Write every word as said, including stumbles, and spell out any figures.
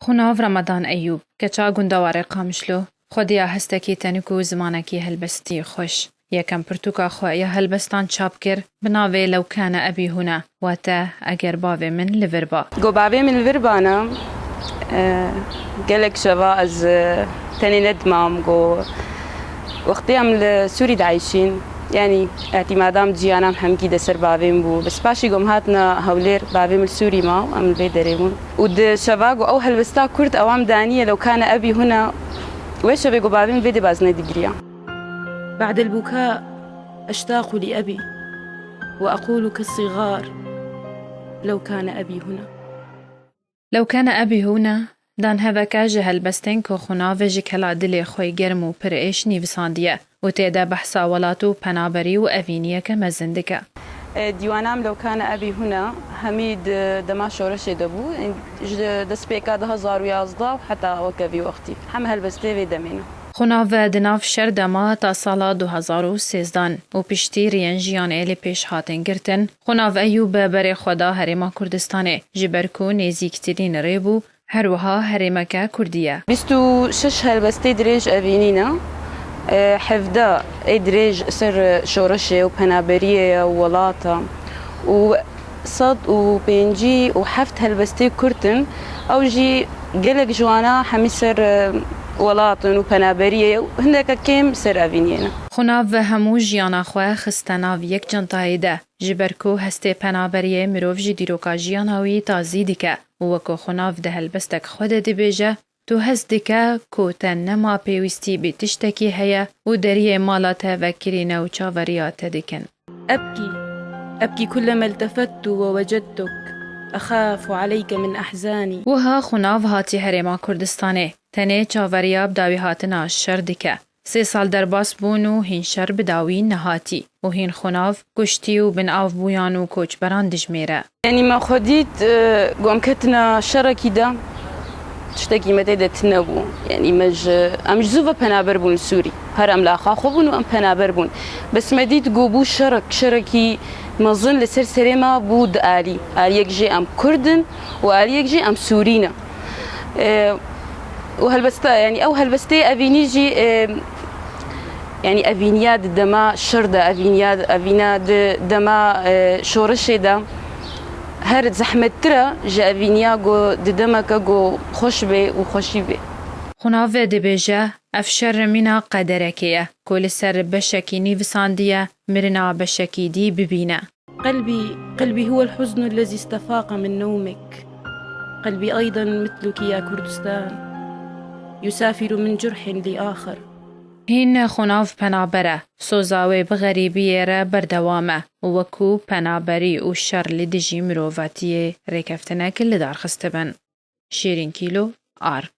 Xunav Ramadan Eyûb, keça gundewarê Qamişlo, xwediya hestekî tenik û zimanekî helbestî xweş. Yekem pirtûka xwe ya helbestan çap kir, bi navê Lewkane Ebî Hûne, wate Eger bavê min li vir ba. Go bavê min li vir bana, e, gelek şeva ez, e, tenê nedimam, go wextê em li Sûrî dieyşîn, yanî îtîmadam, ciyanam hemgî de ser bavê min bû. Bes paşî gom hatna Hewlêr, bavê min li Sûrî ma û em li vê derê bûn. Û di şeva go ew helbesta kurd ew em daniye Lewkane Ebî Hûne, wê şevê go bavê min vê dê bazine digiriya. بعد البكاء أشتاق لأبي وأقول كالصغار: لو كان أبي هنا. Lewkane Ebî Hûne, dan heveke ji helbestên ku Xunav ji kela dilê xwe germ û pir êş nivîsandiye û tê de behsa welat û penaberî û evîniyeke mezin dike. E, dîwanam Lewkane Ebî Hûne hemî di dema şoreşê de bû. Ji destpêka du hazar û yazdeh û heta weke vî wextî. Heme helbestê vê demê ne. Xunav di nav şer de ma ta sala du hazar û sêzdan û piştî riyên jiyanê li pêş hatin girtin. Xunav Eyûb berê xwe da Herêma Kurdistanê, ji ber ku nêzîktirîn rê bû, her wiha herêmeke Kurdî ye. Bîst û şeş helbestê dirêj evînî ne. E, hevdeh ê dirêj ser şoreşê û penaberiyê ye û welata û sed û pêncî û heft helbestê kurt in, ew jî gelek ji wana hemî ser, e, welat in û penaberiyê û hindeke kêm ser evîniyê ne. Xunav ve hemû jiyana xwe xiste nav yek cantayê de, ji ber ku hestê penaberiyê mirov ji dîroka jiyana wî tazî dike û weko Xunav di helbestek xwe de dibêje, Tu hest dike ku te nema pêwîstî bi tiştekî heye û deriyê mala te vekirîne û çaveriya te dikin. أبكي، أبكي كلما التفت ووجدتك، أخاف عليك من أحزاني. Wiha Xunav hatî Herêma Kurdistanê, tenê çaveriya bi dawî hatina şer dike. Sê sal derbas bûn û hîn şer bi dawî nehatî û hîn Xunav kuştî û bin av bûyan û koçberan dijmêre. Yanî me xwe dît, e, ku em ketina şerekî de, tiştekî me tê de tune bû. Yanî me ji, em ji zû ve penaber bûn li Sûrî. Her em li axa xwe bûn û em penaber bûn. Bes me dît ku bû şerek, şerekî mezin li ser serê me bû di alî. Aliyek jê em Kurd in û aliyek jê em Sûrî ne. E, û helbesta, yanî ew helbestê evînî jî, e, yanî evîniya di dema şer de, evîniya, evîna di dema, e, şoreşê de her zehmettir e ji evîniya ku di demeke ku xweş bê û xweşî bê. Xunav ve dibêje, ev şer mîna qederekê ye, ku li ser beşekî nivîsandiye, mirina beşekî dî bibîne. قلبي، قلبي هو الحزن الذي استفاق من نومك. قلبي أيضا مثلك يا كردستان، يسافر من جرح لآخر. Hîn Xunav penaber e, soza wê bi xerîbiyê re berdewam e û wekû penaberî û şer li dijî mirovatiyê rêkeftinek li dar xistibin. Şêrîn Kîlo, Ark.